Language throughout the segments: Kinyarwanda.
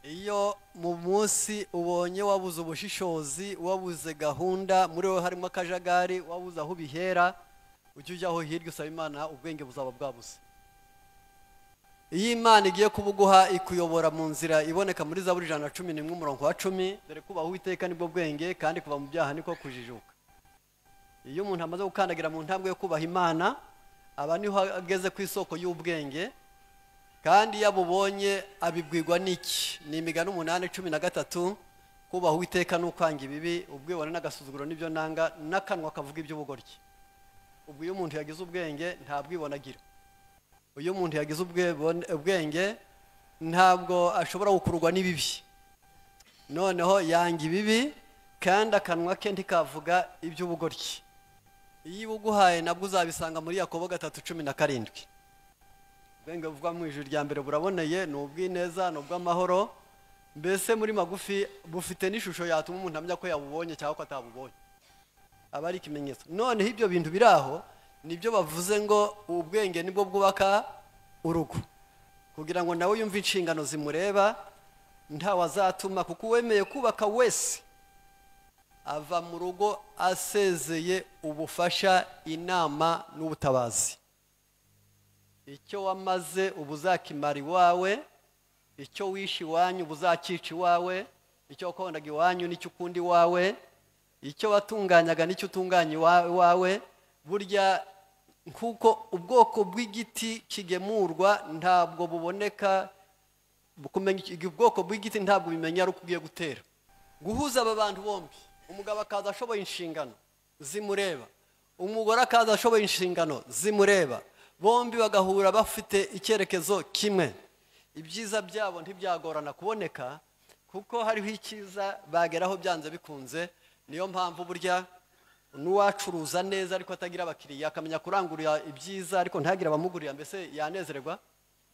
Iyo mu munsi ubonye wabuze ubushishozi, wabuze gahunda, muri wowe harimo akajagari, wabuze aho ubihera, ujye ujya aho hirya usaba Imana, ubwenge buzaba bwabuze. Iyo Imana igiye kubuguha ikuyobora mu nzira iboneka muri Zaburi 111 umurongo wa 10, dore kubaha Uwiteka nibwo bwenge, kandi kuva mu byaha niko kujijuka. Iyo umuntu amaze gukandagira mu ntambwe yo kubaha Imana, aba niho ageze ku isoko y'ubwenge, kandi iyo abubonye abibwirwa n'iki? Ni Imigani 8:13, kubaha Uwiteka n'ukwanga ibibi, ubwibone n'agasuzuguro nibyo nanga, n'akanwa kavuga iby'ubugoryi. Ubwo iyo umuntu yagize ubwenge nta bwibone agira. Iyo umuntu yagize ubwenge ntabwo ashobora gukururwa n'ibibi. Noneho yanga ibibi kandi akanwa ke ntikavuga iby'ubugoryi. Iyo uguhaye nabwo uzabisanga muri Yakobo 3:17. Ubwenge buvugwa mu ijuru rya mbere buraboneye, ni ubw'ineza, ni ubw'amahoro, mbese muri magufi bufite n'ishusho yatuma umuntu amenya ko yabubonye cyangwa ko atabubonye, aba ari ikimenyetso. Noneho ibyo bintu biri aho nibyo bavuze ngo ubwenge nibwo bwubaka urugo, kugira ngo nawe yumve inshingano zimureba, ntawazatuma, kuko uwemeye kubaka wese ava mu rugo asezeye ubufasha, inama n'ubutabazi. Icyo wamaze ubuzakimara iwawe, icyo wishe iwanyu ubuzakica iwawe, icyo wakondaga iwanyu nicyo ukunda iwawe, icyo watunganyaga nicyo utunganya iwawe. Burya nkuko ubwoko bw'igiti kigemurwa ntabwo buboneka, kumenya ubwoko bw'igiti ntabwo bimenya ari uko ugiye gutera. Guhuza aba bantu bombi, umugabo akaza ashoboye inshingano zimureba, umugore akaza ashoboye inshingano zimureba, bombi bagahura bafite icyerekezo kimwe, ibyiza byabo ntibyagorana kuboneka, kuko hariho icyiza bageraho byanze bikunze. Niyo mpamvu burya n'uwacuruza neza ariko atagira abakiriya, akamenya kurangurira ibyiza ariko ntagire abamugurira, mbese yanezererwa.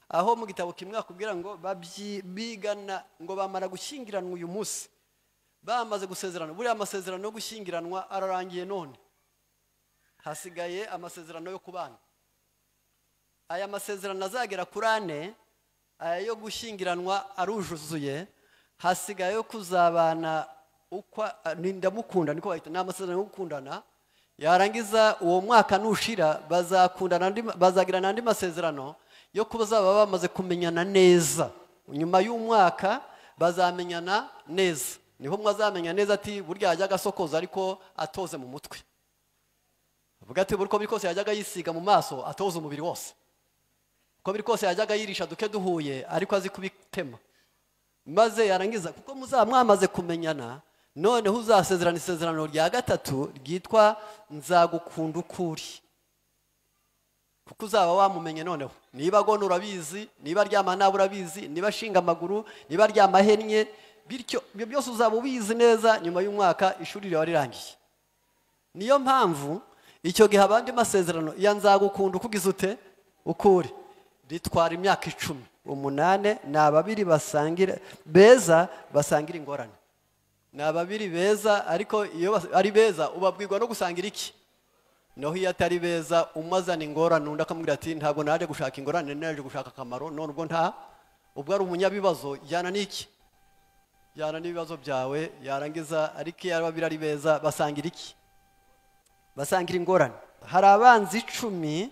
Aho mu gitabo kimwe akubwira ngo bigana ngo bamara gushyingiranwa uyu munsi, bamaze gusezerana, buriya amasezerano yo gushyingiranwa ararangiye, none hasigaye amasezerano yo kubana. Aya masezerano azagera kuri ane, aya yo gushyingiranwa arujuzuye, hasigaye yo kuzabana uko ndamukunda, niko bahita, ni amasezerano yo gukundana. Yarangiza uwo mwaka nushira, bazakundana, bazagirana andi masezerano yo kuba bazaba bamaze kumenyana neza. Nyuma y'umwaka bazamenyana neza, niho mwazamenya neza ati burya yajyaga asokoza ariko atoze mu mutwe, avuga ati buri uko biri kose yajyaga yisiga mu maso atoze umubiri wose, uko biri kose yajyaga yirisha duke duhuye ariko azi kubitema. Maze yarangiza, kuko muzaba mwamaze kumenyana, noneho uzasezerana isezerano rya gatatu ryitwa nzagukunda ukuri, kuko uzaba wamumenye. Noneho niba agona urabizi, niba aryama nabi urabizi, niba ashinga amaguru, niba aryama ahennye, bityo ibyo byose uzaba ubizi neza. Nyuma y'umwaka ishuri riba rirangiye. Niyo mpamvu icyo gihe abandi masezerano ya nzagukunda uko ugize ute ukuri ritwara imyaka 10. 8 ni ababiri basangira beza, basangira ingorane. Ni ababiri beza, ariko iyo ari beza ubabwirwa no gusangira iki? Naho iyo atari beza umazana ingorane, undi akamubwira ati ntabwo naje gushaka ingorane, naje gushaka akamaro. None ubwo nta ubwo ari umunyabibazo, jyana n'iki? Jyana n'ibibazo byawe. Yarangiza, ariko iyo ababiri ari beza basangira iki? Basangira ingorane. Hari abanzi 10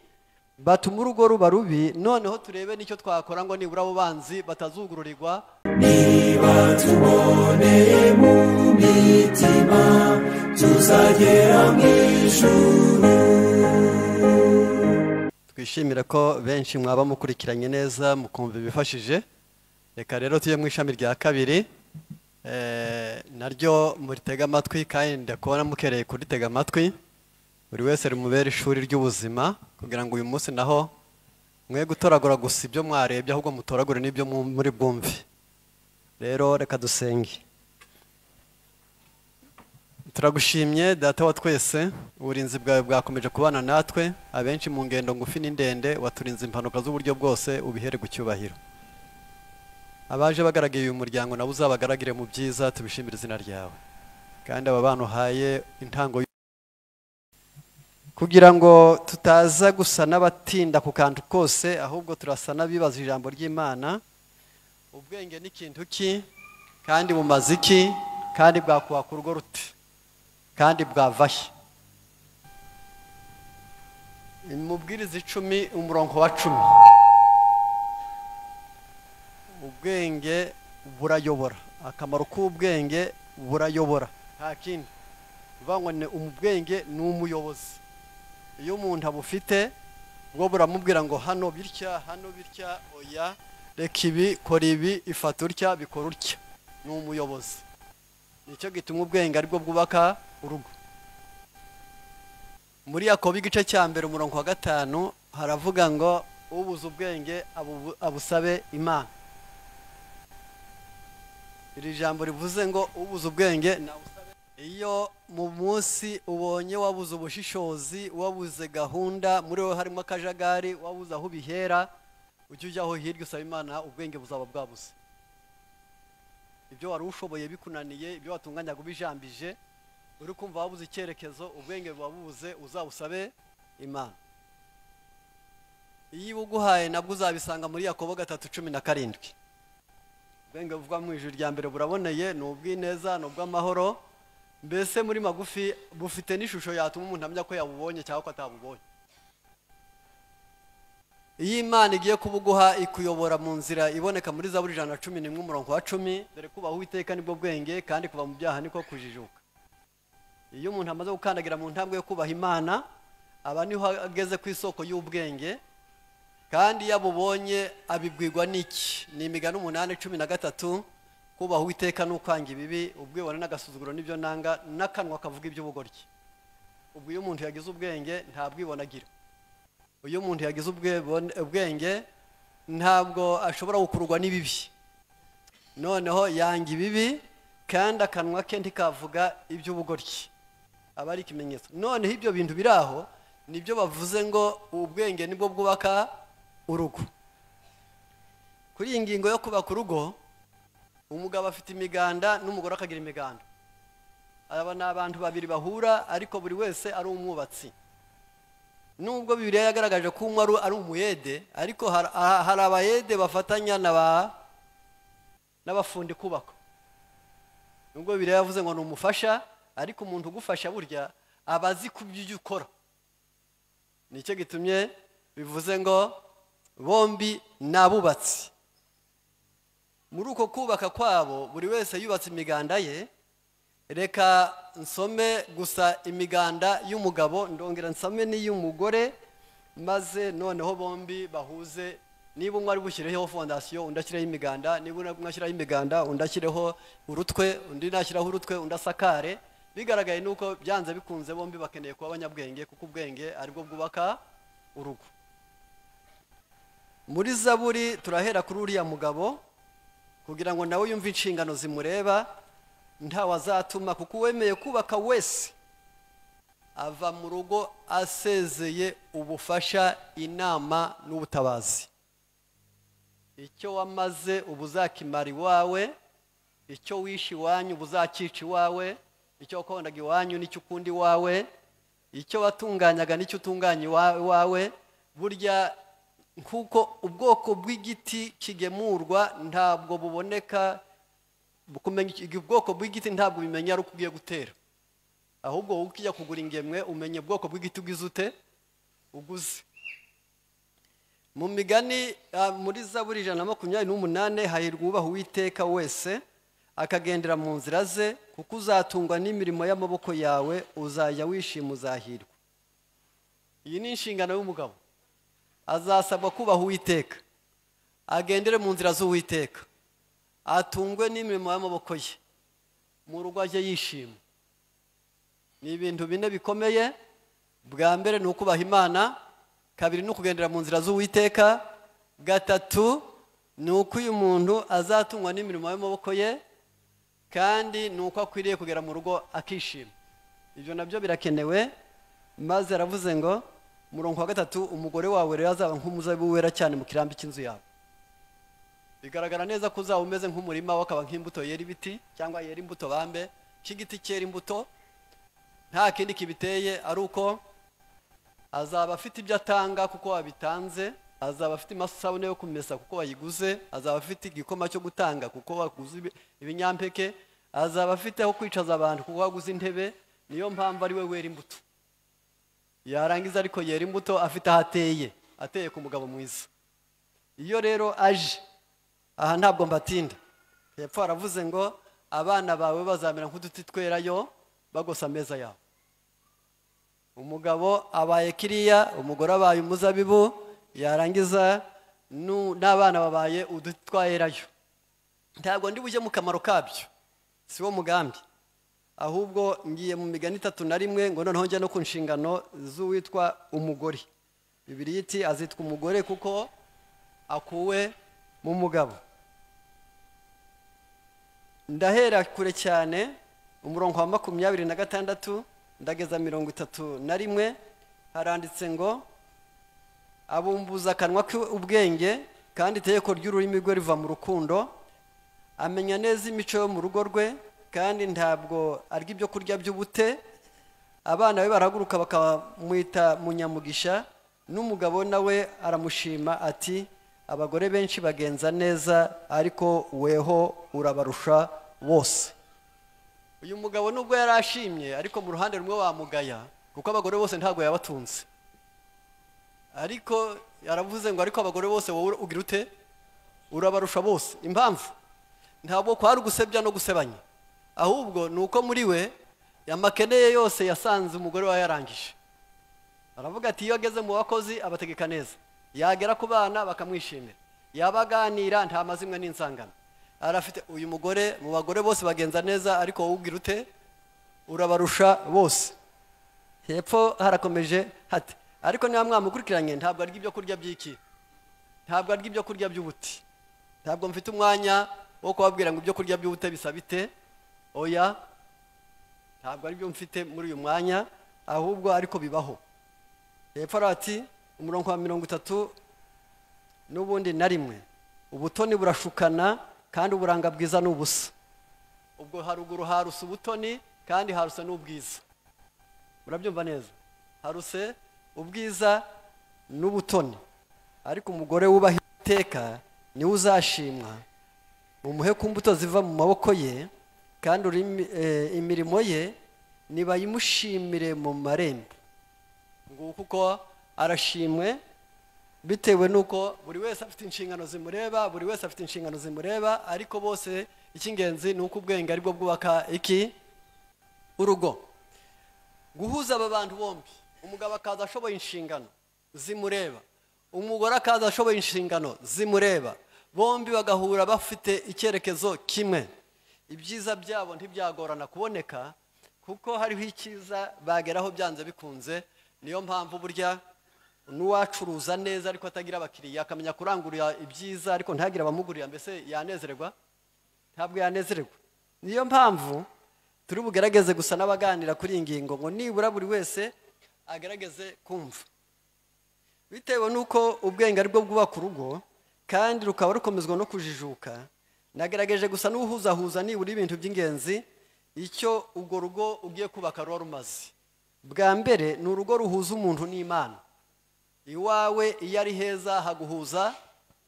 batuma urugo ruba rubi. Noneho turebe nicyo twakora ngo nibura abo banzi batazugururirwa. Niba tuboneye mu mitima tuzagera mu ijuru. Twishimira ko benshi mwaba mukurikiranye neza mukumva ibifashije. Reka rero tujye mu ishami rya kabiri, naryo muritega amatwi, kandi ndakubona mukereye kuritega amatwi. Buri wese rimubera ishuri ry'ubuzima, kugira ngo uyu munsi naho mwe gutoragura gusa ibyo mwarebye, ahubwo mutoragure n'ibyo muri bwumve. Rero reka dusenge. Turagushimye Data wa twese, uburinzi bwawe bwakomeje kubana natwe, abenshi mu ngendo ngufi n'indende, waturinze impanuka z'uburyo bwose, ubihere gucyubahiro. Abaje bagaragiye uyu muryango nabo uzabagaragire mu byiza, tubishimire izina ryawe. Kandi aba bantu uhaye intango kugira ngo tutaza gusa n'abatinda ku kantu kose, ahubwo turasa n'abibaza ijambo ry'Imana. Ubwenge ni ikintu ki, kandi bumaze iki, kandi bwakubaka urugo rute, kandi bwavahe? Mubwiriza 10 umurongo wa 10. Ubwenge burayobora. Akamaro k'ubwenge burayobora, nta kindi. Bivuga ngo ni ubwenge ni umuyobozi. Iyo umuntu abufite bwo buramubwira ngo hano bitya, hano bitya, oya reka ibi, kora ibi, ifata utya, bikora utya. Ni umuyobozi. Nicyo gituma ubwenge aribwo bwubaka urugo. Muri Yakobo igice cya 1 umurongo wa 5 haravuga ngo ubuze ubwenge abusabe Imana. Iri jambo rivuze ngo ubuze ubwenge nabusabe. Iyo mu munsi ubonye wabuze ubushishozi, wabuze gahunda, muri wowe harimo akajagari, wabuze aho ubihera, ujye ujya aho hirya usaba Imana, ubwenge buzaba bwabuze. Ibyo wari ushoboye bikunaniye, ibyo watunganyaga ubijambije, uri kumva wabuze icyerekezo, ubwenge buba bubuze, uzabusabe Imana. Iyo uguhaye nabwo uzabisanga muri Yakobo 3:17. Ubwenge buvugwa mu ijuru rya mbere buraboneye, ni ubw'ineza, ni ubw'amahoro, mbese muri magufi bufite n'ishusho yatuma umuntu amenya ko yabubonye cyangwa ko atabubonye. Iyo Imana igiye kubuguha ikuyobora mu nzira iboneka muri Zaburi 111 umurongo wa 10, dore kubaha Uwiteka nibwo bwenge, kandi kuva mu byaha niko kujijuka. Iyo umuntu amaze gukandagira mu ntambwe yo kubaha Imana, aba niho ageze ku isoko y'ubwenge, kandi iyo abubonye abibwirwa n'iki? Ni Imigani 8:13, kubaha Uwiteka n'ukwanga ibibi, ubwibone n'agasuzuguro nibyo nanga, n'akanwa kavuga iby'ubugoryi. Ubwo iyo umuntu yagize ubwenge nta bwibone agira. Iyo umuntu yagize ubwenge ntabwo ashobora gukururwa n'ibibi. Noneho yanga ibibi, kandi akanwa ke ntikavuga iby'ubugoryi, aba ari ikimenyetso. Noneho ibyo bintu biraho nibyo bavuze ngo ubwenge nibwo bwubaka urugo. Kuri iyi ngingo yo kubaka urugo, umugabo afite imiganda n'umugore akagira imiganda. Aba ni abantu babiri bahura, ariko buri wese ari umwubatsi. Nubwo Bibiliya yagaragaje ko umwe ari umuyede, ariko hari abayede bafatanya n'abafundi kubaka. Nubwo Bibiliya yavuze ngo ni umufasha, ariko umuntu ugufasha burya aba azi ku byo ukora. Nicyo gitumye bivuze ngo bombi ni abubatsi. Muri uko kubaka kwabo buri wese yubatse imiganda ye. Reka nsome gusa imiganda y'umugabo, ndongera nsome n'iy'umugore, maze noneho bombi bahuze. Niba umwe ari bushyireho fondasiyo, undi ashyireho imiganda, niba umwe ashyiraho imiganda, undi ashyireho urutwe, undi nashyiraho urutwe, undi asakare. Bigaragaye nuko byanze bikunze bombi bakeneye kuba abanyabwenge, kuko ubwenge aribwo bwubaka urugo. Muri Zaburi turahera kuri uriya mugabo kugira ngo nawe yumve inshingano zimureba, ntawazatuma, kuko uwemeye kubaka wese ava mu rugo asezeye ubufasha, inama n'ubutabazi. Icyo wamaze ubuzakimara iwawe, icyo wishe iwanyu ubuzakica iwawe, icyo wakondaga iwanyu nicyo ukunda iwawe, icyo watunganyaga nicyo utunganya iwawe. Burya nkuko ubwoko bw'igiti kigemurwa ntabwo buboneka, kumenya ubwoko bw'igiti ntabwo bimenya ari uko ugiye gutera, ahubwo wowe ukijya kugura ingemwe umenye ubwoko bw'igiti ugize ute uguze. Mu migani muri Zaburi 128, hahirwa uwubaha Uwiteka wese akagendera mu nzira ze, kuko uzatungwa n'imirimo y'amaboko yawe, uzajya wishima uzahirwa. Iyi ni inshingano y'umugabo. Azasabwa kubaha Uwiteka, agendere mu nzira z'Uwiteka, atungwe n'imirimo y'amaboko ye, mu rugo ajye yishima. Ni ibintu bine bikomeye. Bwa mbere ni ukubaha Imana, kabiri ni ukugendera mu nzira z'Uwiteka, gatatu ni uko uyu muntu azatungwa n'imirimo y'amaboko ye, kandi ni uko akwiriye kugera mu rugo akishima. Ibyo nabyo birakenewe. Maze aravuze ngo murongo wa 3, umugore wawe rero azaba nk'umuzabibu wera cyane mu kirambi cy'inzu yawe. Bigaragara neza ko uzaba umeze nk'umurima, wakaba nk'imbuto yera ibiti, cyangwa yera imbuto bambe, k'igiti cyera imbuto, nta kindi kibiteye ari uko azaba afite ibyo atanga kuko wabitanze. Azaba afite amasabune yo kumesa kuko wayiguze, azaba afite igikoma cyo gutanga kuko waguze ibinyampeke, azaba afite aho kwicaza abantu kuko waguze intebe. Niyo mpamvu ari we wera imbuto. Yarangiza ariko yera imbuto afite aho ateye, ateye ku mugabo mwiza. Iyo rero aje aha, ntabwo mbatinda, hepfo haravuze ngo abana bawe bazamera nk'uduti twerayo bagosa ameza yawe. Umugabo abaye kiriya, umugore abaye umuzabibu, yarangiza n'abana babaye uduti twerayo. Ntabwo ndi bujye mu kamaro kabyo, si wo mugambi, ahubwo ngiye mu migani 31 ngo noneho njye no ku nshingano z'uwitwa umugore. Bibiliya iti azitwa umugore kuko akuwe mu mugabo. Ndahera kure cyane, umurongo wa 26 ndageza 31. Haranditse ngo abumbuza akanwa k'ubwenge, kandi itegeko ry'ururimi rwe riva mu rukundo. Amenya neza imico yo mu rugo rwe, kandi ntabwo arya ibyo kurya by'ubute. Abana be barahaguruka bakamwita munyamugisha, n'umugabo nawe aramushima ati abagore benshi bagenza neza, ariko weho urabarusha bose. Uyu mugabo nubwo yari ashimye, ariko mu ruhande rumwe wamugaya, kuko abagore bose ntabwo yabatunze. Ariko yaravuze ngo ariko abagore bose wowe ugira ute? Urabarusha bose. Impamvu ntabwo kwari ugusebya no gusebanya, ahubwo ni uko muri we amakeneye yose yasanze umugore we yarangije. Aravuga ati iyo ageze mu bakozi abategeka neza, yagera ku bana bakamwishimira, yabaganira nta mazimwe n'insangano. Arafite uyu mugore mu bagore bose bagenza neza, ariko wowe ugira ute? Urabarusha bose. Hepfo harakomeje hati ariko niba mwamukurikiranye ntabwo arya ibyo kurya by'iki, ntabwo arya ibyo kurya by'ubuti. Ntabwo mfite umwanya wo kubabwira ngo ibyo kurya by'ubute bisa bite, oya, ntabwo ari byo mfite muri uyu mwanya, ahubwo ariko bibaho. Hepfo ati umurongo wa 31, ubutoni burashukana kandi uburanga bwiza ni ubusa. Ubwo haruguru haruse ubutoni kandi haruse n'ubwiza. Murabyumva neza? Haruse ubwiza n'ubutoni, ariko umugore wubaha iteka niwe uzashimwa. Mumuhe ku mbuto ziva mu maboko ye, kandi imirimo ye nibayimushimire mu marembo. Nguko uko arashimwe bitewe nuko buri wese afite inshingano zimureba, buri wese afite inshingano zimureba, ariko bose icy'ingenzi ni uko ubwenge aribwo bwubaka iki? Urugo. Guhuza aba bantu bombi, umugabo akaza ashoboye inshingano zimureba, umugore akaza ashoboye inshingano zimureba, bombi bagahura bafite icyerekezo kimwe, ibyiza byabo ntibyagorana kuboneka, kuko hariho icyiza bageraho byanze bikunze. Niyo mpamvu burya n'uwacuruza neza ariko atagira abakiriya, akamenya kurangurira ibyiza ariko ntagire abamugurira, mbese yanezererwa? Ntabwo yanezererwa. Niyo mpamvu turi bugerageze gusa n'abaganira kuri iyi ngingo ngo nibura buri wese agerageze kumva. Bitewe nuko ubwenge aribwo bwubaka urugo kandi rukaba rukomezwa no kujijuka, nagerageje gusa n'uhuzahuza nibura ibintu by'ingenzi icyo ubwo rugo ugiye kubaka ruba rumaze. Bwa mbere ni urugo ruhuza umuntu n'Imana. Iwawe iyo ari heza haguhuza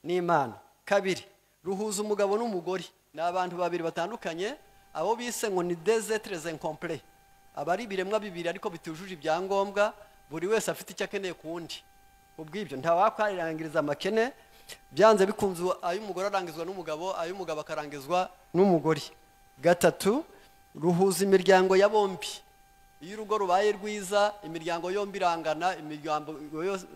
n'Imana. Kabiri, ruhuza umugabo n'umugore. Ni abantu babiri batandukanye, abo bise ngo ni des êtres incomplets, abari ibiremwa bibiri ariko bitujuje ibyangombwa, buri wese afite icyo akeneye ku wundi. Ubwibyo ntawakwarangiriza amakene, byanze bikunze ay'umugore arangizwa n'umugabo, ay'umugabo akarangizwa n'umugore. Gatatu, ruhuza imiryango ya bombi. Iyo urugo rubaye rwiza, imiryango yombi irangana, imiryango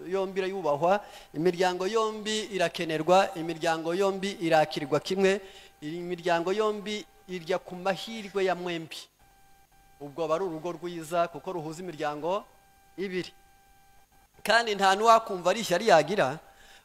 yombi irayubahwa, imiryango yombi irakenerwa, imiryango yombi irakirwa kimwe, imiryango yombi irya ku mahirwe ya mwembi. Ubwo aba ari urugo rwiza kuko ruhuza imiryango ibiri. Kandi nta n'uwakumva ari ishyari yagira.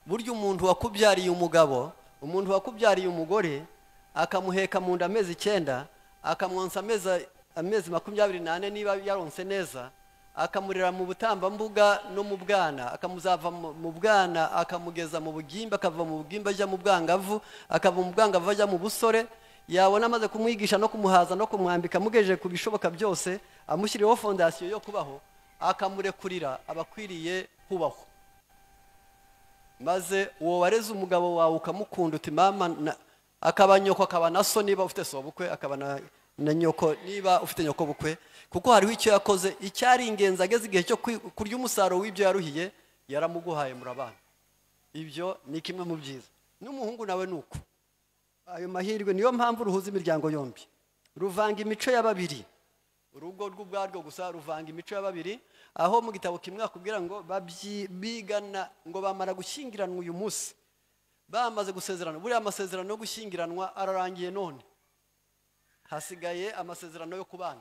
Burya umuntu wakubyariye umugabo, umuntu wakubyariye umugore, akamuheka mu nda amezi 9, akamwonsa amezi 24 niba yaronse neza, akamurera mu butambambuga no mu bwana, akamuzava mu bwana akamugeza mu bugimba, akava mu bugimba ajya mu bwangavu, akava mu bwangavu ajya mu busore, yabona amaze kumwigisha no kumuhaza no kumwambika, amugejeje ku bishoboka byose, amushyiriyeho fondasiyo yo kubaho, akamurekurira abakwiriye kubaho. Maze uwo wareze umugabo wawe ukamukunda uti mama, akaba nyoko, akaba na so niba ufite sobukwe, akaba na nyoko niba ufite nyoko bukwe, kuko hariho icyo yakoze icyari ingenzi. Ageze igihe cyo kurya umusaruro w'ibyo yaruhiye, yaramuguhaye, murabana. Ibyo ni kimwe mu byiza. N'umuhungu nawe ni uko. Ayo mahirwe niyo mpamvu ruhuza imiryango yombi, ruvanga imico ya babiri. Urugo rw'ubwarwo gusa ruvanga imico ya babiri, aho mu gitabo kimwe akubwira ngo bigana ngo bamara gushyingiranwa uyu munsi, bamaze gusezerana. Buriya amasezerano yo gushyingiranwa ararangiye, none hasigaye amasezerano yo kubana.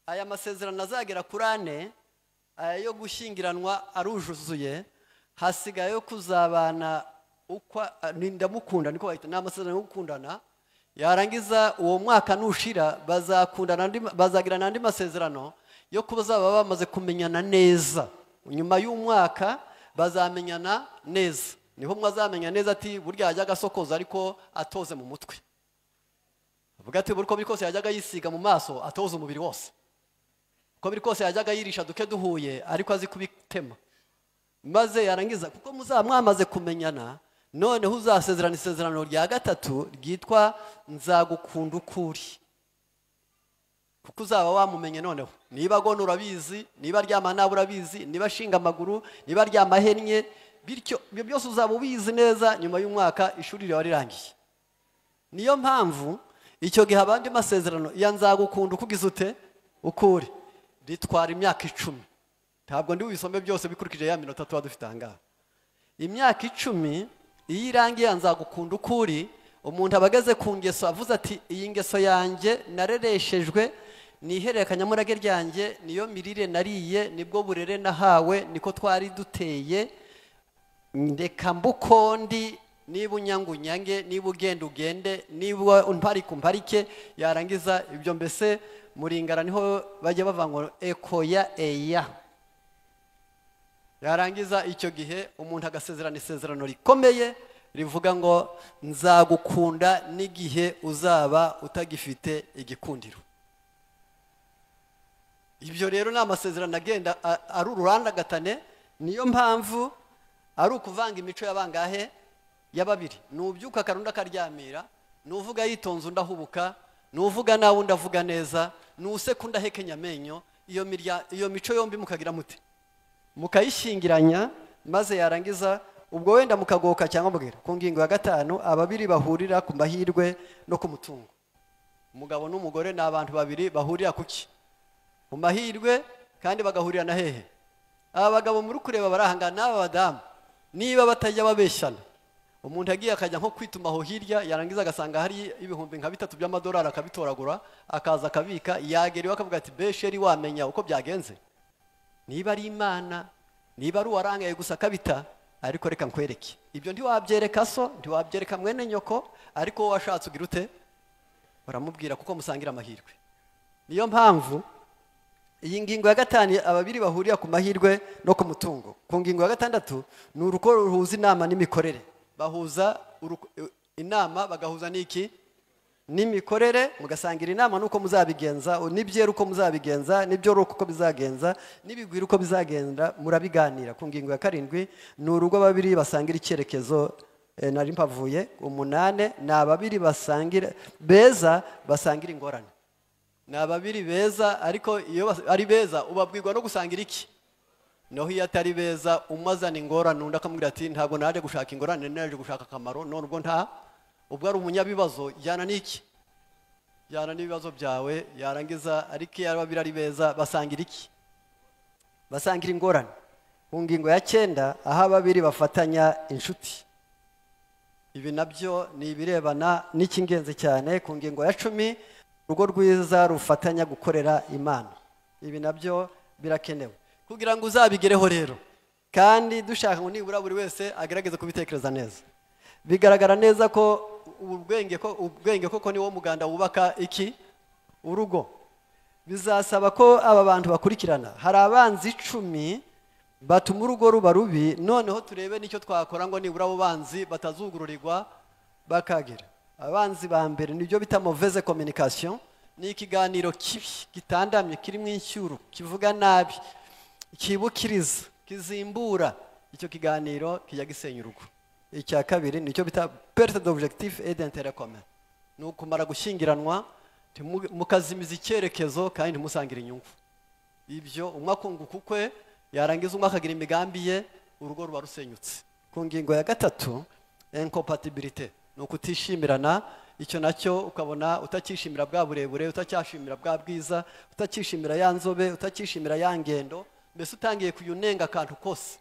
Aya masezerano azagera kuri 4, aya yo gushyingiranwa arujuzuye, hasigaye yo kuzabana uko ndamukunda, niko bahita, ni amasezerano yo gukundana. Yarangiza uwo mwaka nushira, bazakundana, bazagirana andi masezerano yo kuba bazaba bamaze kumenyana neza. Nyuma y'umwaka bazamenyana neza, niho mwazamenya neza ati burya yajyaga asokoza ariko atoze mu mutwe, avuga ati buri uko biri kose yajyaga yisiga mu maso atoza umubiri wose, uko biri kose yajyaga yirisha duke duhuye ariko azi kubitema. Maze yarangiza, kuko muzaba mwamaze kumenyana, noneho uzasezerana isezerano rya 3 ryitwa nzagukunda ukuri, kuko uzaba wamumenye. Noneho niba agona urabizi, niba aryama nabi urabizi, niba ashinga amaguru, niba aryama ahennye, bityo ibyo byose uzaba ubizi neza. Nyuma y'umwaka ishuri riba rirangiye. Niyo mpamvu icyo gihe abandi masezerano ya nzagukunda uko ugize ute ukuri ritwara imyaka 10. Ntabwo ndi bubisome byose bikurikije ya minota tuba dufite aha ngaha. Imyaka 10 iyo irangiye nzagukunda ukuri, umuntu aba ageze ku ngeso, avuze ati iyi ngeso yanjye narereshejwe, ni ihererekanyamurage ryanjye, niyo mirire nariye, nibwo burere nahawe, niko twari duteye, ndeka mbukondi, niba unyanga unyange, niba ugenda ugende, niba umparika umparike. Yarangiza ibyo mbese muringara niho bajya bavuga ngo ekoya eya. Yarangiza icyo gihe umuntu agasezerana isezerano rikomeye rivuga ngo nzagukunda n'igihe uzaba utagifite igikundiro. Ibyo rero ni amasezerano agenda ari ururandagatane. Niyo mpamvu ari ukuvanga imico y'abangahe? Ya babiri. Nubyuka akarunda akaryamira, nuvuga yitonze undi ahubuka, nuvuga nawe undi avuga neza, nuseka undi ahekenya amenyo. Iyo mico yombi mukagira mute? Mukayishingiranya. Maze yarangiza ubwo wenda mukagoka cyangwa mubwira. Ku ngingo ya 5, ababiri bahurira ku mahirwe no ku mutungo. Umugabo n'umugore ni abantu babiri bahurira kuki? Mu mahirwe, kandi bagahurira na hehe? Aba bagabo muri kureba barahangana n'aba badamu, niba batajya babeshyana. Umuntu yagiye akajya nko kwituma aho hirya, yarangiza agasanga hari ibihumbi nka 3 by'amadolari, akabitoragura akaza akabika, yagera iwe akavuga ati besheri wamenya uko byagenze, niba ari Imana, niba ari uwarangaye gusa akabita, ariko reka nkwereke. Ibyo ntiwabyereka so, ntiwabyereka mwene nyoko, ariko wowe washatse ugira ute? Baramubwira, kuko musangira amahirwe. Niyo mpamvu iyi ngingo ya 5, ababiri bahurira ku mahirwe no ku mutungo. Ku ngingo ya 6, ni urugo ruhuza inama n'imikorere. Bahuza inama bagahuza n'iki? N'imikorere. Mugasangira inama nuko muzabigenza, n'ibyera uko muzabigenza, n'ibyoroka uko bizagenza, n'ibigwira uko bizagenda, murabiganira. Ku ngingo ya 7, ni urugo babiri basangira icyerekezo. Nari mpavuye. 8, ni ababiri basangira beza basangira ingorane. Ni ababiri beza, ariko iyo ari beza ubabwirwa no gusangira iki? Naho iyo atari beza umazana ingorane, undi akamubwira ati ntabwo naje gushaka ingorane, naje gushaka akamaro. None ubwo nta ubwo ari umunyabibazo, jyana n'iki? Jyana n'ibibazo byawe. Yarangiza, ariko iyo ababiri ari beza basangira iki? Basangira ingorane. Ku ngingo ya 9, aho ababiri bafatanya inshuti. Ibi nabyo ni ibirebana n'icy'ingenzi cyane. Ku ngingo ya 10, urugo rwiza rufatanya gukorera Imana. Ibi nabyo birakenewe kugira ngo uzabigereho rero, kandi dushaka ngo nibura buri wese agerageze kubitekereza neza. Bigaragara neza ko ubwenge koko ni wo muganda wubaka iki? Urugo. Bizasaba ko aba bantu bakurikirana. Hari abanzi 10 batuma urugo ruba rubi. Noneho turebe nicyo twakora ngo nibura abo banzi batazugururirwa bakagira. Abanzi ba mbere nibyo bita mauvaise communication, ni ikiganiro kibi gitandamye kirimo inshyuro, kivuga nabi, kibukiriza, kizimbura, Icyo kiganiro kijya gisenya urugo. Icya kabiri nicyo bita perte d'objectif et d'intérêt commun, ni ukumara gushyingiranwa mukazimiza icyerekezo kandi ntimusangire inyungu. Ibyo umwe akunguka ukwe, yarangiza umwe akagira imigambi ye, urugo ruba rusenyutse. Ku ngingo ya gatatu, incompatibilité, ni ukutishimirana. Icyo nacyo ukabona utakishimira bwa burebure, utacyashimira bwa bwiza, utakishimira ya nzobe, utakishimira ya ngendo, mbese utangiye kuyunenga akantu kose.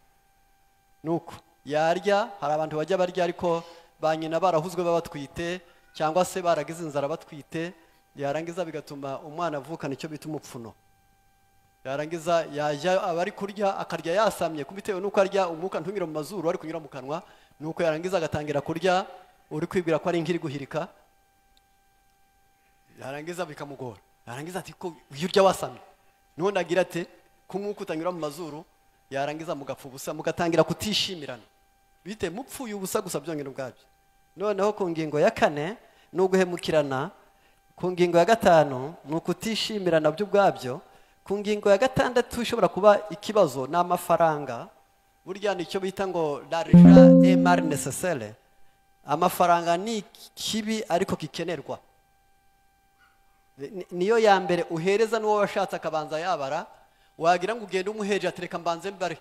Nuko yarya, hari abantu bajya barya ariko ba nyina barahuzwe babatwite, cyangwa se baragize inzara batwite, yarangiza bigatuma umwana avukana icyo bita umupfuno. Yarangiza yajya abari kurya akarya yasamye, bitewe n'uko arya umwuka ntunyura mu mazuru ari kunyura mu kanwa. Nuko yarangiza agatangira kurya uri kwibwira ko ari inkiri guhirika, yarangiza bikamugora. Yarangiza ati ko iyo urya wasamye, nubundi agira ati ko umwuka utanyura mu mazuru, yarangiza mugapfa ubusa, mugatangira kutishimirana, bite mupfuye ubusa gusa byongera ubwabyo. Noneho ku ngingo ya kane ni uguhemukirana. Ku ngingo ya gatanu ni ukutishimirana byo ubwabyo. Ku ngingo ya gatandatu ishobora kuba ikibazo ni amafaranga. Burya nicyo bita ngo l'argent est mal nécessaire. Amafaranga ni kibi ariko kikenerwa. Niyo ya mbere uhereza n'uwo washatse akabanza yabara, wagira ngo ugende umuheje atereka mbanze mbare,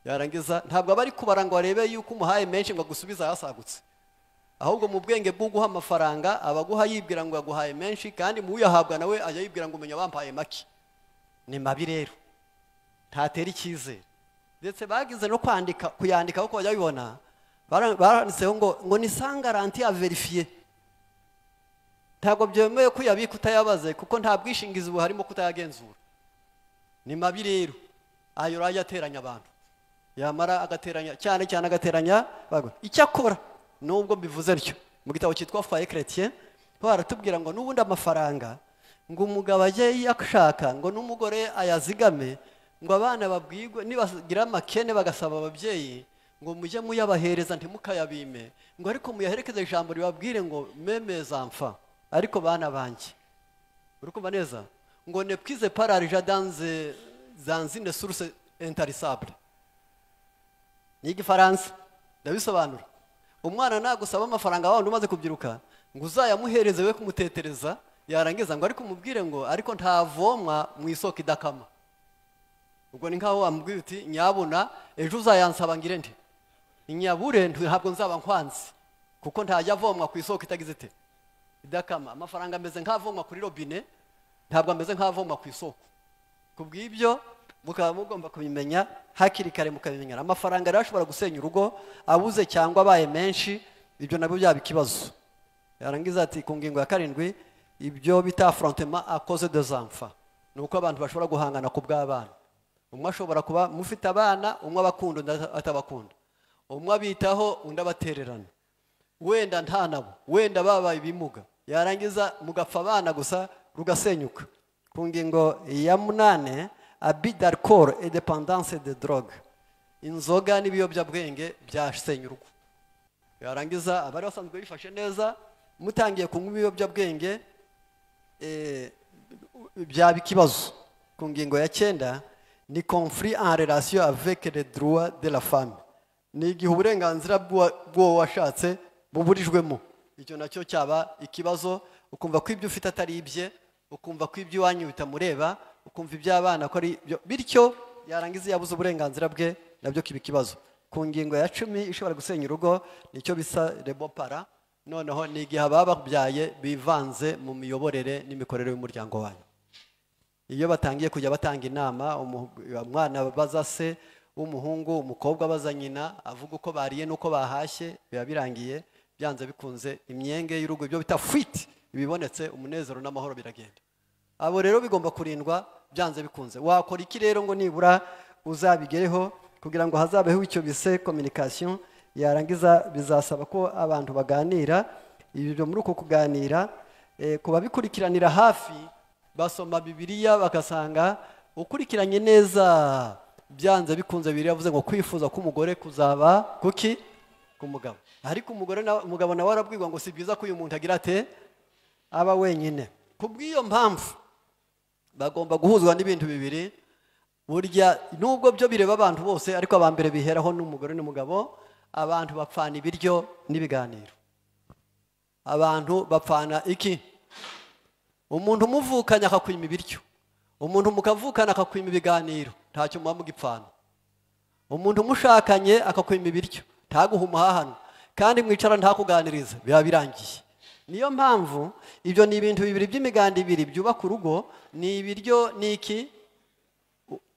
yarangiza ntabwo abari kubara ngo arebe yuko umuhaye menshi ngo agusubize ayasagutse, ahubwo mu bwenge bw'uguha amafaranga abaguha yibwira ngo aguhaye menshi, kandi mu uyahabwa nawe ajya yibwira ngo umenya bampaye make. Ni mabi rero, ntatera icyizere. Ndetse bagize no kwandika, kuyandika uko bajya bibona, baranditseho ngo ni sans garantie à vérifier. Ntabwo byemewe ko uyabika utayabaze, kuko nta bwishingizi buharimo kutayagenzura. Ni mabi rero, ayo rajya ateranya abantu, yamara agateranya cyane cyane agateranya. Icyakora nubwo mbivuze ntyo, mu gitabo cyitwa Foyer Chrétien baratubwira ngo n'ubundi amafaranga ngo umugabo ajye yashaka, ngo n'umugore ayazigame, ngo abana babwigwe nibagira amakene bagasaba ababyeyi ngo mujye muyabahereza ntimukayabime, ngo ariko muyaherekeze ijambo ribabwire ngo memeza mfa, ariko bana banjye. Uri kumva neza? Ngo ne puise pas l'argent dans une source intarissable. Ni igifaransa ndabisobanura. Umwana nagusaba amafaranga wawe umaze kubyiruka ngo uzayamuhereze we kumutetereza, yarangiza ngo ariko umubwire ngo ariko ntavomwa mu isoko idakama. Ubwo ni nkaho wamubwira uti nyabuna ejo uzayansaba ngire nte, nyabure ntabwo nzaba nkwanze, kuko ntajya avomwa ku isoko itagize ite idakama. Amafaranga ameze nk'avomwa kuri robine, ntabwo ameze nk'avomwa ku isoko. Kubw'ibyo mukaba mugomba kubimenya hakiri kare, mukabimenyera. Amafaranga rero ashobora gusenya urugo abuze cyangwa abaye menshi, ibyo nabyo byaba ikibazo. Yarangiza ati ku ngingo ya karindwi, ibyo bita affrontement à cause des enfants, ni uko abantu bashobora guhangana ku bw'abana. Umwe ashobora kuba mufite abana, umwe abakunda undi atabakunda, umwe abitaho undi abatererana, wenda nta nabo, wenda babaye ibimuga, yarangiza mugapfa abana gusa rugasenyuka. Ku ngingo ya munane, abus d'alcool et dépendance de drogue, inzoga n'ibiyobyabwenge byasenya urugo. Yarangiza abari basanzwe bifashe neza, mutangiye kunywa ibiyobyabwenge byaba ikibazo. Ku ngingo ya cyenda ni conflit en relation avec les droits de la femme, ni igihe uburenganzira bw'uwo washatse buburijwemo. Icyo nacyo cyaba ikibazo, ukumva ko ibyo ufite atari ibye, ukumva ko ibyo iwanyu bitamureba, ukumva iby'abana ko ari byo, bityo yarangiza yabuze uburenganzira bwe, nabyo kiba ikibazo. Ku ngingo ya 10 ishobora gusenya urugo nicyo bisa rebopara, noneho ni igihe abababyaye bivanze mu miyoborere n'imikorere y'umuryango wanyu. Iyo batangiye kujya batanga inama, umwana baza se w'umuhungu, umukobwa baza nyina, avuga uko bariye n'uko bahashye, biba birangiye byanze bikunze imyenge y'urugo, ibyo bita fuite, ibibonetse umunezero n'amahoro biragenda. Abo rero bigomba kurindwa byanze bikunze. Wakora iki rero ngo nibura uzabigereho kugira ngo hazabeho icyo bise communication? Yarangiza bizasaba ko abantu baganira. Ibyo muri uko kuganira, kuba bikurikiranira hafi, basoma Bibiliya bagasanga ukurikiranye neza byanze bikunze. Bibiliya yavuze ngo kwifuza k'umugore kuzaba kuki ku mugabo, ariko umugore na umugabo nawe arabwirwa ngo si byiza ko uyu muntu agira ate aba wenyine. Kubw'iyo mpamvu bagomba guhuzwa n'ibintu bibiri: Burya nubwo byo bireba abantu bose, ariko abambere biheraho n'umugore n'umugabo. Abantu bapfana ibiryo n'ibiganiro. Abantu bapfana iki? Umuntu umuvukanye akakwima ibiryo, umuntu mukavukana akakwima ibiganiro, ntacyo muba mugipfana. Umuntu umushakanye akakwima ibiryo, ntaguhe umuhahano, kandi mwicara ntakuganiriza, biba birangiye. Niyo mpamvu ibyo ni ibintu bibiri by'imiganda ibiri byubaka urugo, ni ibiryo n'iki.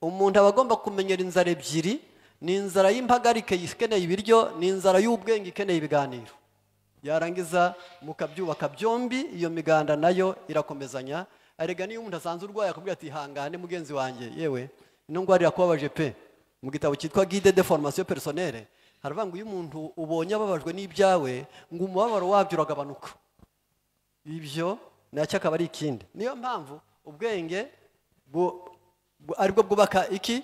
Umuntu aba agomba kumenyera inzara ebyiri, ni inzara y'impagarike ikeneye ibiryo, ni inzara y'ubwenge ikeneye ibiganiro. Yarangiza mukabyubaka byombi, iyo miganda nayo irakomezanya. Erega niyo umuntu asanze urwaye akubwira ati hangane mugenzi wanjye, yewe ino ndwara irakubabaje pe. Mu gitabo cyitwa Guide de formation personnelle haravuga ngo iyo umuntu ubonye ababajwe n'ibyawe, ngo umubabaro wabyo uragabanuka. Ibyo nacyo akaba ari ikindi. Niyo mpamvu ubwenge aribwo bwubaka iki.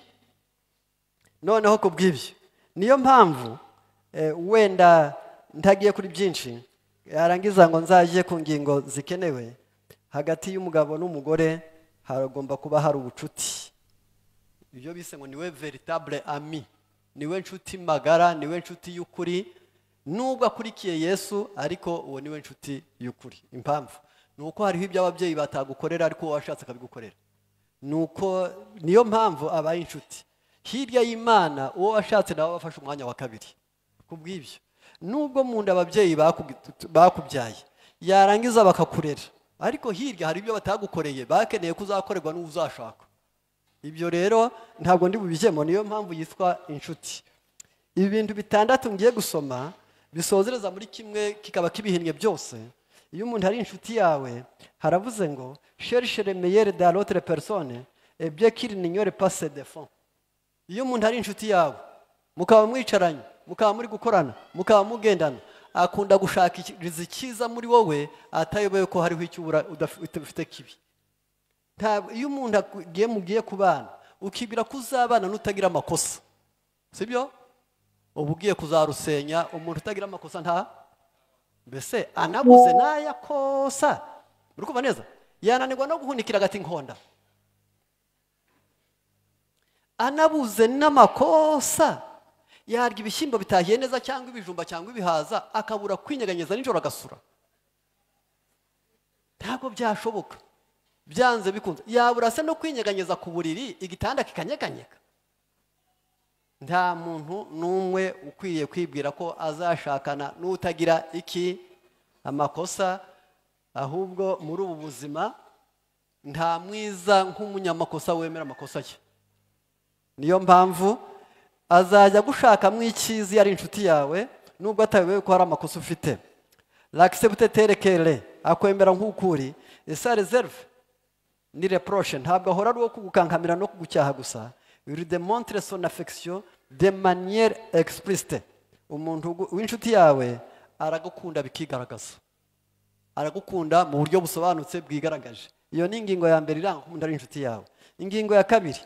Noneho ku bw'ibyo niyo mpamvu wenda ntagiye kuri byinshi, yarangiza ngo nzaje ku ngingo zikenewe. Hagati y'umugabo n'umugore haragomba kuba hari ubucuti. Ibyo bise ngo niwe véritable ami, niwe nshuti magara, niwe nshuti y'ukuri. Nubwo akurikiye Yesu, ariko uwo niwe nshuti y'ukuri. Impamvu ni uko hariho ibyo ababyeyi batagukorera, ariko uwo washatse akabigukorera. Nuko niyo mpamvu abaye inshuti. Hirya y'Imana uwo washatse nawe abafashe umwanya wa kabiri. Ku bw'ibyo nubwo mu nda ababyeyi bakubyaye, yarangiza bakakurera, ariko hirya hari ibyo batagukoreye, bakeneye ko uzakorerwa n'uzashaka. Ibyo rero ntabwo ndi bubijyemo, niyo mpamvu yitwa inshuti. Ibi bintu bitandatu ngiye gusoma bisozereza muri kimwe kikaba kibihinnye byose. Iyo umuntu ari inshuti yawe, haravuze ngo cherche le meilleur dans l'autre personne et bien qu'il n'ignore pas ses défauts. Iyo umuntu ari inshuti yawe, mukaba mwicaranye, mukaba muri gukorana, mukaba mugendana, akunda gushakiriza icyiza muri wowe, atayobewe ko hariho icyo ubura udafite kibi. Ntabwo iyo umuntu agiye mugiye kubana, ukibwira ko uzabana n'utagira amakosa, sibyo? Uba ugiye kuzarusenya. Umuntu utagira amakosa nta, mbese anabuze n'ayakosa, uri kumva neza, yananirwa no guhunikira agati inkonda. Anabuze n'amakosa, yarya ibishyimbo bitahiye neza cyangwa ibijumba cyangwa ibihaza, akabura kwinyeganyeza nijoro agasura. Ntabwo byashoboka, byanze bikunze yabura se no kwinyeganyeza ku buriri, igitanda kikanyeganyega. Nta muntu n'umwe ukwiye kwibwira ko azashakana n'utagira iki amakosa. Ahubwo muri ubu buzima nta mwiza nk'umunyamakosa wemera amakosa ye. Niyo mpamvu azajya gushakamo icyiza iyo ari inshuti yawe, nubwo atayobewe ko hari amakosa ufite. L'accepte tel qu'il est, akwemera nk'ukuri, sans réserve ni reproche. Ntabwo ahora ari uwo kugukankamira no kugucyaha gusa. Il démontre son affection de manière explicite. Umuntu w'inshuti yawe aragukunda bikigaragaza, aragukunda mu buryo busobanutse bwigaragaje. Iyo ni ingingo ya mbere iranga ko umuntu ari inshuti yawe. Ingingo ya kabiri,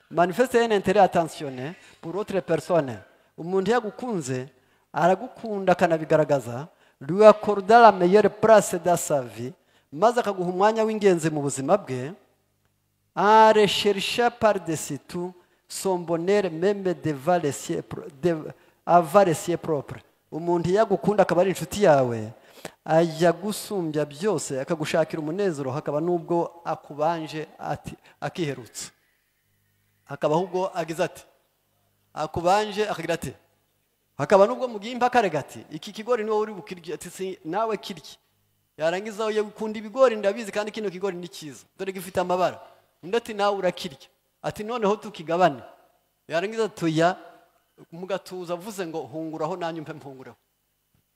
manifeste un intérêt attentionné pour autre personne. Umuntu yagukunze aragukunda akanabigaragaza. Lui accorde la meilleure place dans sa vie, maze akaguha umwanya w'ingenzi mu buzima bwe. En recherchant par-dessus tout son bonheur, même devant les siens, avant les siens propres. Umuntu iyo agukunda akaba ari inshuti yawe, ajya gusumbya byose, akagushakira umunezero, hakaba n'ubwo akubanje ati akiherutse, hakaba ahubwo agize ati akubanje akagira ati, hakaba n'ubwo mugiye impaka arega ati iki kigori niwowe uri bukirye, ati si nawe kirye. Yarangiza uye gukunda ibigori ndabizi, kandi kino kigori ni cyiza, dore gifite amabara. Undi ati nawe urakirya, ati noneho tukigabane. Yarangiza tuya mugatuza avuze ngo hunguraho nanjye mpe mpunguraho.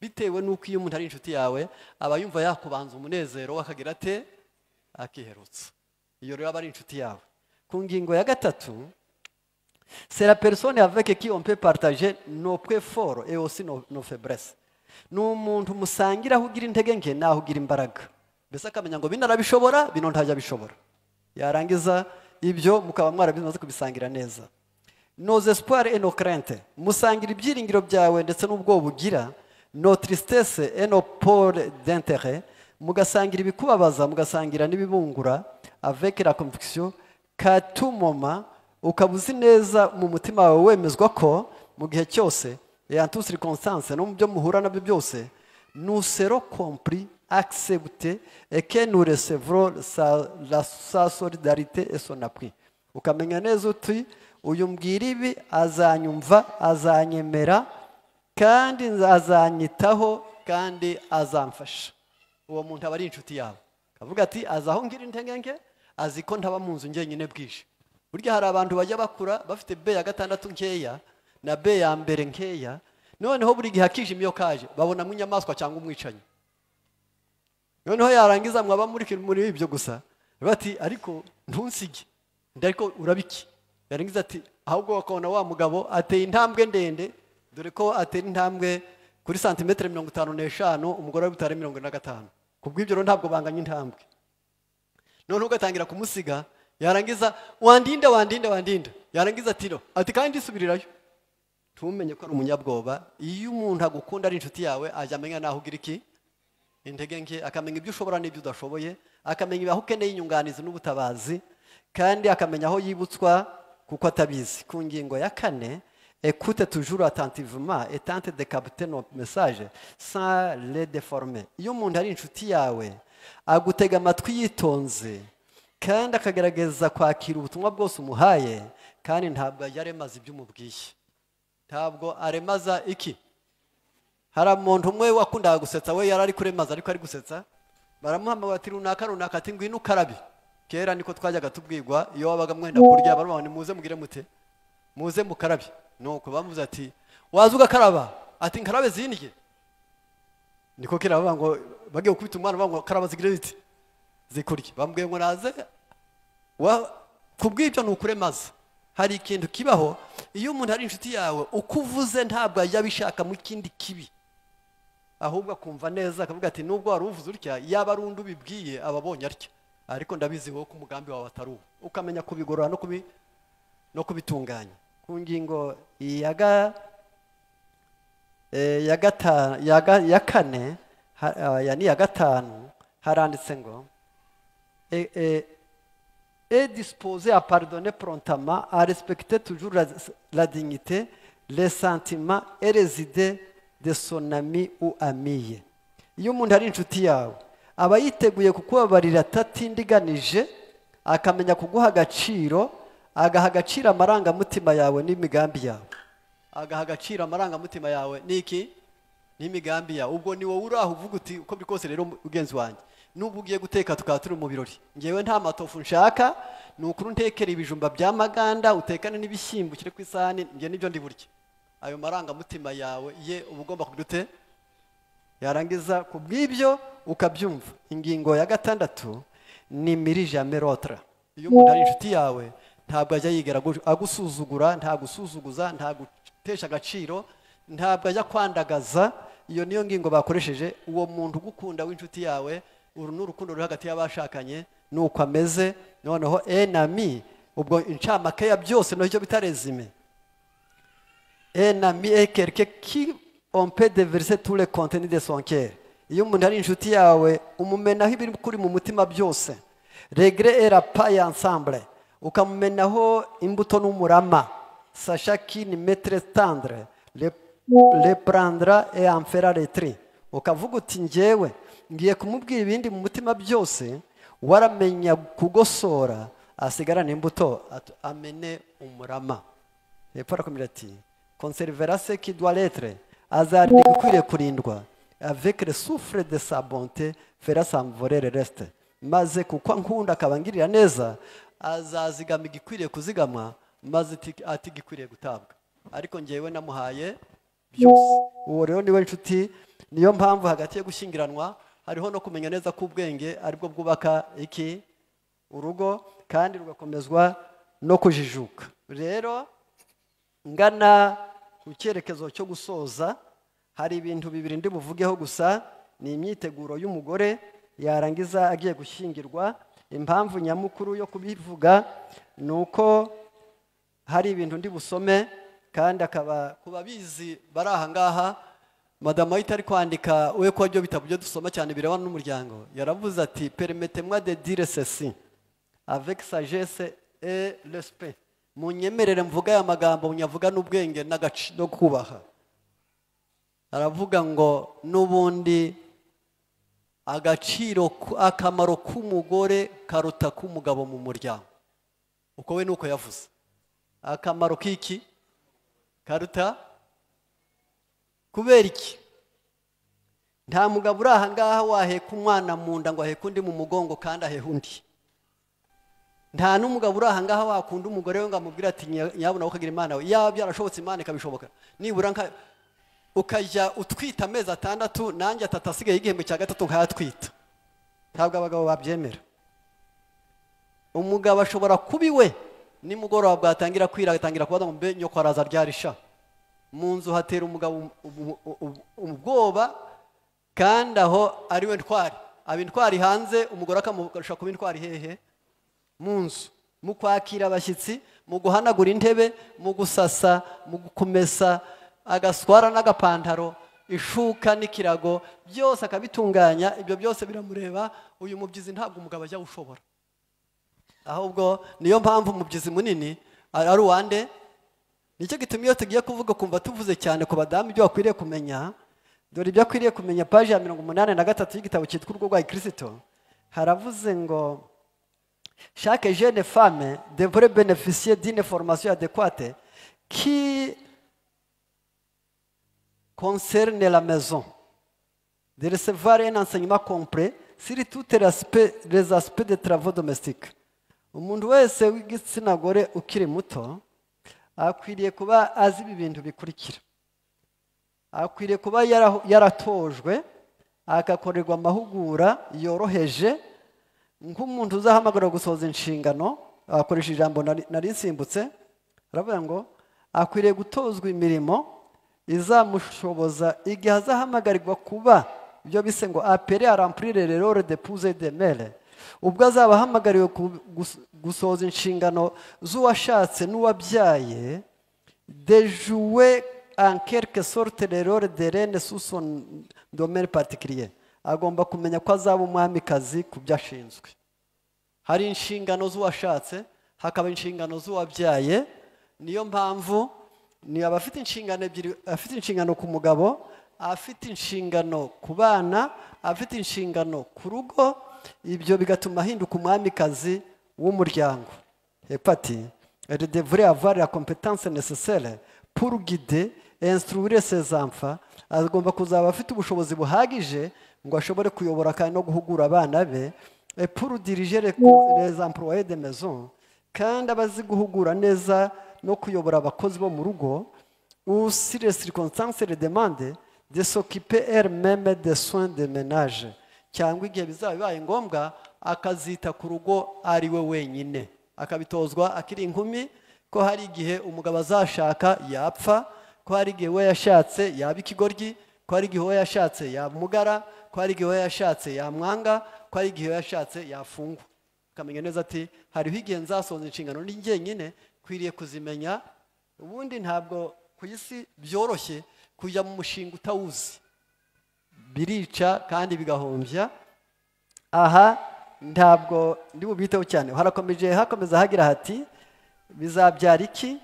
Bitewe n'uko iyo umuntu ari inshuti yawe aba yumva yakubanza umunezero, akagira ate akiherutse. Iyo rero aba ari inshuti yawe. Ku ngingo ya gatatu, c'est la personne avec qui on peut partager nos points forts et aussi nos faiblesses. Ni umuntu musangira aho ugira intege nke n'aho ugira imbaraga, mbese akamenya ngo bino arabishobora, bino ntajya abishobora. Yarangiza ibyo mukaba mwarabimaze kubisangira neza. Nos espoirs et nos craintes, musangira ibyiringiro byawe ndetse n'ubwoba ugira. Nos tristesses et nos pôles d'intérêt, mugasangira ibikubabaza, mugasangira n'ibibungura. Avec la conviction qu'à tout moment Ukaba uzi neza mu mutima wawe, wemezwa ko mu gihe cyose et en toutes circonstances, no mu byo muhura nabyo byose, nous serons compris, acceptés et que nous recevrons sa solidarité et son appui. Ukamenya neza uti: uyu mbwira ibi azanyumva, azanyemera, kandi azanyitaho, kandi azamfasha. Uwo muntu aba ari inshuti yawe. Akavuga ati: azi aho ngira intege nke, azi ko ntaba mu nzu njyenyine bwije. Burya hari abantu bajya bakura bafite B ya gatandatu nkeya na B ya mbere nkeya, noneho buri gihe akijima iyo kaje babonamo inyamaswa cyangwa umwicanyi. Noneho yarangiza mwaba muri ibyo gusa, bati: ariko ntunsige, ariko urabiki? Yarangiza ati: ahubwo bakabona wa mugabo ateye intambwe ndende, dore ko atera intambwe kuri santimetero 55, umugore we butare 45. Kubw'ibyo rero ntabwo banganya intambwe. Noneho ugatangira kumusiga, yarangiza: wandinda, wandinda, wandinda. Yarangiza ati: no, ati kandi isubirirayo. Ntumenye ko ari umunyabwoba. Iyo umuntu agukunda, ari inshuti yawe, ajya amenya naho ugira iki intege nke, akamenya ibyo ushobora n'ibyo udashoboye, akamenya aho ukeneye inyunganizi n'ubutabazi, kandi akamenya aho yibutswa kuko atabizi. Ku ngingo ya kane, écoute toujours attentivement et tente de capter nos messages sans les déformer. Iyo umuntu ari inshuti yawe, agutega amatwi yitonze kandi akagerageza kwakira ubutumwa bwose umuhaye, kandi ntabwo ajya aremaza ibyo umubwiye. Ntabwo aremaza iki. Hari umuntu umwe wakundaga gusetsa, we yari ari kuremaza ariko ari gusetsa. Baramuhamagara ati: runaka, runaka, ati: ngwino ukarabe. Kera niko twajyaga tubwirwa, iyo wabaga mwenda kurya, baravuga ngo: muze mugire mute, muze mukarabe. Nuko bamuze ati: waza ugakaraba? Ati: nkarabe zindye? Niko kera bavuga ngo bagiye gukubita umwana, bavuga ngo: karaba zigire biti zikurye. Bambwiye ngo naze kubw'ibyo ni ukuremaza. Hari ikintu kibaho iyo umuntu ari inshuti yawe: uko uvuze ntabwo ajya abishaka mu kindi kibi, ahubwo akumva neza, akavuga ati: nubwo wari uvuze utya, yaba ari undi ubibwiye aba abonye atya, ariko ndabizi wowe ko umugambi wawe atari uwo. Ukamenya kubigorora no kubitunganya. Ku ngingo ya kane, ya ni iya gatanu, haranditse ngo est disposé à pardonner promptement, à respecter toujours la dignité, les sentiments et les idées de son ami ou amie. Iyo umuntu ari inshuti yawe, aba yiteguye kukubabarira atatindiganije, akamenya kuguha agaciro, agaha agaciro amarangamutima yawe n'imigambi yawe. Agaha agaciro amarangamutima yawe n'iki n'imigambi yawe. Ubwo ni wowe uri aho uvuga uti: uko biri kose rero, mugenzi wanjye, nubwo ugiye guteka tukaba turi mu birori, ngewe nta matofu nshaka, ni ukuri untekera ibijumba bya maganda, utekane n'ibishyimbo, ushyire ku isahani, njye nibyo ndi burye. Ayo marangamutima yawe ye uba ugomba kugira ute? Yarangiza ku bw'ibyo ukabyumva. Ingingo ya gatandatu ni n'humilie jamais l'autre. Iyo umuntu ari inshuti yawe, ntabwo ajya yigera agusuzugura, ntagusuzuguza, ntagutesha agaciro, ntabwo ajya kwandagaza. Iyo niyo ngingo bakoresheje. Uwo muntu ugukunda w'inshuti yawe, uru ni urukundo ruri hagati y'abashakanye, ni uko ameze. Noneho un ami, ubwo incamake ya byose, nicyo bita résumé: un ami est quelqu'un qui on peut déverser tous les contenus de son cœur. Iyo umuntu ari inshuti yawe, umumenaho ibiri kuri mu mutima byose, le grain et la paille ensemble, ukamumenaho imbuto n'umurama, sachant qu'une main très tendre le prendra et en fera le tri. Ukavuga uti: njyewe ngiye kumubwira ibindi mu mutima byose, waramenya kugosora, asigarane imbuto, amene umurama. Hepfo arakomeza ati: conservera ce qui doit l'être, azarinda igikwiriye kurindwa, avec le souffle de sa bonté fera s'envoler le reste. Maze kuko ankunda akaba angirira neza, azazigama igikwiriye kuzigamwa, maze ati igikwiriye gutabwa, ariko ngewe namuhaye byose. Uwo rero niwe nshuti. Niyo mpamvu hagati yo gushyingiranwa hariho no kumenya neza ko ubwenge aribwo bwubaka iki urugo, kandi rugakomezwa no kujijuka. Rero ngana ku cyerekezo cyo gusoza, hari ibintu bibiri ndi buvugeho gusa. Ni imyiteguro y'umugore yarangiza agiye gushyingirwa. Impamvu nyamukuru yo kubivuga ni uko hari ibintu ndi busome, kandi akaba ku babizi bari aha ngaha, madamu ahita ari kwandika we ko ibyo bitabo byo dusoma cyane birebana n'umuryango. Yaravuze ati: permettez-moi de dire ceci avec sagesse et respect. Munyemerere mvuga aya magambo, nyavuga n'ubwenge no kubaha. Aravuga ngo n'ubundi agaciro, akamaro k'umugore karuta k'umugabo mu muryango. Uko we nuko yavuze, akamaro k'iki karuta. Kubera iki? Nta mugabo uri aha ngaha waheka umwana mu nda ngo aheke undi mu mugongo kandi ahehe undi. Nta n'umugabo uri aha ngaha wakunda umugore we ngo amubwire ati nyabuna ukagira Imana we, yaba byarashobotse Imana ikabishoboka, nibura nka ukajya utwita amezi 6 nanjye 3 asigaye igihembwe cya 3 nkayatwita. Ntabwo abagabo babyemera. Umugabo ashobora kuba iwe nimugoroba bwatangira kwira agatangira kubaza ngo mbe nyoko araza ryarisha. Mu nzu hatera umugabo ubwoba, kandi aho ari we ntwari. Aba intwari hanze, umugore akamurusha kuba intwari hehe? Mu nzu. Mu kwakira abashyitsi, mu guhanagura intebe, mu gusasa, mu kumesa agaswara n'agapantaro, ishuka n'ikirago, byose akabitunganya. Ibyo byose biramureba. Uyu mubyizi ntabwo umugabo ajya ushobora. Ahubwo niyo mpamvu umubyizi munini ari uwande. Nicyo gituma iyo tugiye kuvuga kumva tuvuze cyane ku badamu ibyo bakwiriye kumenya. Dore ibyo akwiriye kumenya, paji ya 83 y'igitabo cyitwa Urugo rwa Kristo, haravuze ngo chaque jeune femme devrait bénéficier d'une formation adéquate qui concerne la maison, de recevoir un enseignement complet sur tous les aspects des travaux domestiques. Umuntu wese w'igitsina gore ukiri muto akwiriye kuba azi ibi bintu bikurikira. Akwiriye kuba yaratojwe, agakorerwa amahugura yoroheje nk'umuntu uzahamagara gusohoza inshingano. Akoresha ijambo nari nsimbutse, aravuga ngo akwiriye gutozwa imirimo izamushoboza igihe azahamagarirwa kuba ibyo bise ngo appelé à remplir le rôle d'épouse et de mère. Ubwo azaba ahamagariwe gusohoza inshingano z'uwashatse n'uwabyaye, de jouer en quelque sorte le rôle de reine sous son domaine particulier. Agomba kumenya ko azaba umwamikazi ku byo ashinzwe. Hari inshingano z'uwashatse, hakaba inshingano z'uwabyaye. Niyo mpamvu ni abafite inshingano ebyiri, afite inshingano ku mugabo, afite inshingano ku bana, afite inshingano ku rugo. Ibyo bigatuma ahinduka umwamikazi w'umuryango. Hepati, elle devrait avoir la compétence nécessaire pour guider et instruire ses enfants. Agomba kuzaba afite ubushobozi buhagije ngo ashobore kuyobora kandi no guhugura abana be, et pour diriger les employés de maison, kandi abazi guhugura neza no kuyobora abakozi bo mu rugo, ou si les circonstances le demandent, de s'occuper elle-même des soins de ménage, cyangwa igihe bizaba bibaye ngombwa akazita ku rugo ari we wenyine. Akabitozwa akiri inkumi ko hari igihe umugabo azashaka yapfa, ko hari igihe we yashatse yaba ikigoryi, ko hari igihe we yashatse yamugara, ko hari igihe we yashatse yamwanga, ko hari igihe we yashatse yafungwa. Akamenya neza ati hariho igihe nzasohoza inshingano ni njyenyine, kwiriye kuzimenya. Ubundi ntabwo ku isi byoroshye kujya mu mushinga utawuzi, birica kandi bigahombya. Aha ntabwo ndi bubiteho cyane. Harakomeje hakomeza hagira hati bizabyara iki?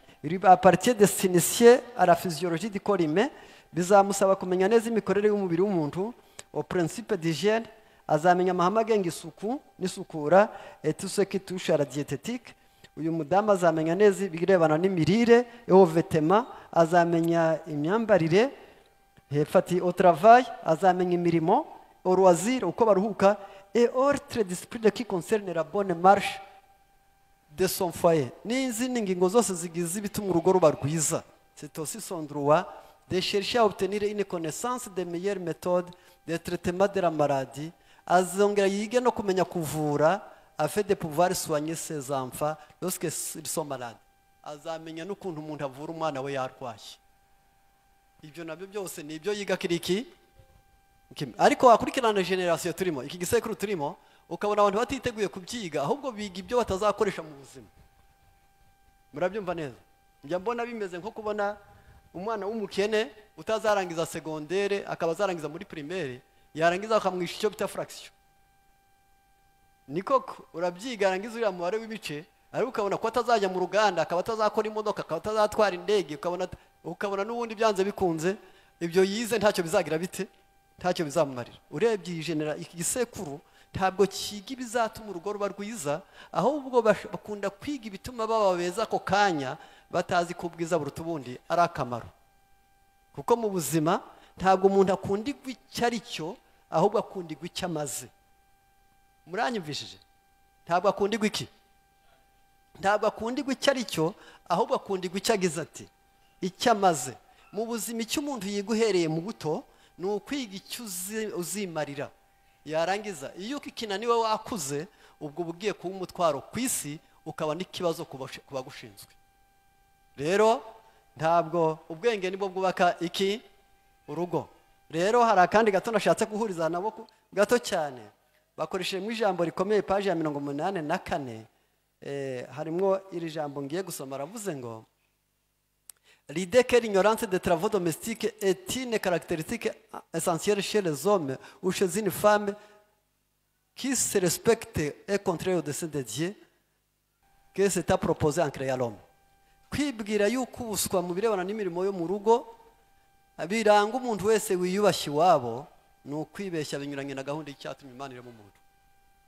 À partir de s'initier à la physiologie du corps humain, bizamusaba kumenya neza imikorere y'umubiri w'umuntu, au principe d'hygiène, azamenya amahame agenga isuku n'isukura, et tout ce qui touche à la diététique. Uyu mudamu azamenya neza ibirebana n'imirire, et vêtements, azamenya imyambarire. Hepfo ati au travail, azamenya imirimo, au loisir, uko baruhuka, et autres disciplines qui concernent la bonne marche de son foyer. N'izindi ngingo zose zigize ibituma urugo ruba rwiza. C'est aussi son droit de chercher à obtenir une connaissance des meilleures méthodes de traitement de la maladie. Azongera yige no kumenya kuvura, afin de pouvoir soigner ses enfants lorsque ils sont malades. Azamenya n'ukuntu umuntu avura umwana we yarwaye. Ibyo nabyo byose ni ibyo yiga kiriki. Ariko wakurikirana generation turimo, iki gisekuru turimo, ukabona abantu batiteguye kubyiga, ahubwo biga ibyo batazakoresha mu buzima. Murabyumva neza? Njya mbona bimeze nko kubona umwana w'umukene utazarangiza secondaire akaba azarangiza muri primaire, yarangiza akamwisha icyo bita fraction. Niko urabyiga, arangiza uriya mubare w'ibice, Ariko ukabona ko atazajya mu ruganda, akaba atazakora imodoka, akaba atazatwara indege, ukabona n'ubundi byanze bikunze ibyo yize ntacyo bizagira bite, ntacyo bizamumarira. Urebye iyi genera iki gisekuru ntabwo kiga ibizatuma urugo ruba rwiza, ahubwo bakunda kwiga ibituma baba beza ako kanya, batazi ko ubwiza buruta ubundi ari akamaro. Kuko mu buzima ntabwo umuntu akundirwa icyo ari cyo, ahubwo akundirwa icyo amaze. Muranyumvishije? Ntabwo akundirwa iki? Ntabwo akundirwa icyo ari cyo, ahubwo akundirwa icyo agize ati icyo amaze. Mu buzima icyo umuntu yiga uhereye mu buto ni ukwiga icyo uzimarira. Yarangiza iyo ukikinaniwe wakuze, ubwo ugiye kuba umutwaro ku isi, ukaba n'ikibazo ku bagushinzwe. Rero ntabwo ubwenge nibwo bwubaka iki urugo. Rero hari akandi gato nashatse guhuriza nabo gato cyane, bakoresheje mu ijambo rikomeye, page ya 84, harimo iri jambo ngiye gusoma. Aravuze ngo l'idée que l'ignorance des travaux domestiques est une caractéristique essentielle chez les hommes ou chez une femme qui se respecte est contraire au dessein de Dieu que s'est proposé en créant l'homme. Kwibwira yuko ubuswa mu birebana n'imirimo yo mu rugo biranga umuntu wese wiyubashye iwabo ni ukwibeshya, binyuranye na gahunda y'icyatumye Imana irema umuntu.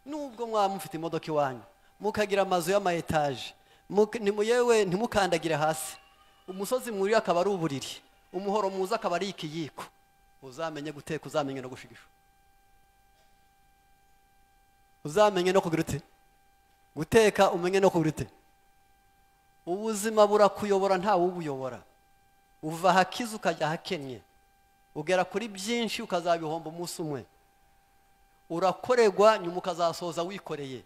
Nubwo mwaba mufite imodoka iwanyu, mukagira amazu y'ama etaje, yewe ntimukandagire hasi, umusozi muri akaba ari uburiri, umuhoro muza akaba ari ikiyiko, uzamenye guteka, uzamenye no gushigisha, uzamenye no kugira ute guteka, umenye no kugira ute. Ubuzima burakuyobora, ntawe ubuyobora. Uva ahakize ukajya ahakennye, ugera kuri byinshi ukazabihomba umunsi umwe. Urakorerwa nyuma ukazasoza wikoreye.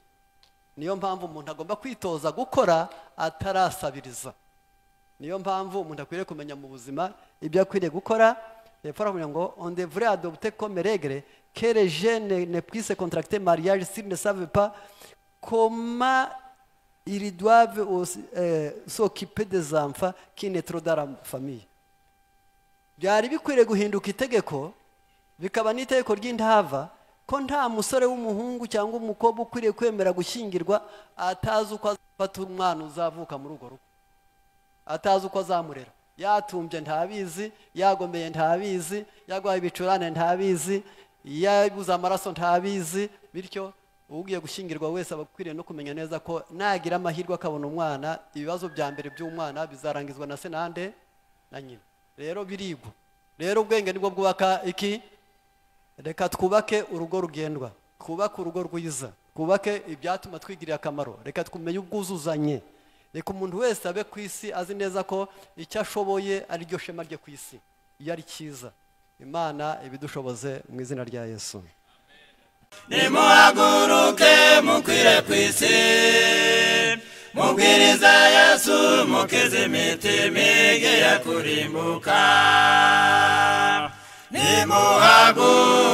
Niyo mpamvu umuntu agomba kwitoza gukora atarasabiriza. Niyo mpamvu umuntu akwiriye kumenya mu buzima ibyo akwiriye gukora. Hepfo aravuga ngo on devrait adopter comme règle que les jeunes ne puissent contracter mariage s'ils ne savent pas comment ils doivent aussi, s'occuper des enfants qui naîtront dans la famille. Byari bikwiriye guhinduka itegeko, bikaba n'itegeko ry'intava, ko nta musore w'umuhungu cyangwa umukobwa ukwiriye kwemera gushyingirwa atazi uko azafata umwana uzavuka muri urwo rugo, atazi uko azamurera. Yatumbye ntabizi, yagomeye ntabizi, yarwaye ibicurane ntabizi, yabuze amaraso ntabizi. Bityo ugiye gushyingirwa wese aba akwiriye no kumenya neza ko nagira amahirwe akabona umwana, ibibazo bya mbere by'umwana bizarangizwa na se nande na nyina. Rero birigwa. Rero ubwenge nibwo bwubaka iki. Reka twubake urugo rugendwa, twubake urugo rwiza, twubake ibyatuma twigirira akamaro. Reka twumenye ubwuzuzanye. Reka umuntu wese abe ku isi azi neza ko icyo ashoboye ari ryo shema rye ku isi, iyo ari cyiza. Imana ibidushoboze mu izina rya Yesu. Nimuhaguruke mukwire ku isi, mubwiriza Yesu, mukize imitima igiye kurimbuka. Nimuhaguruke.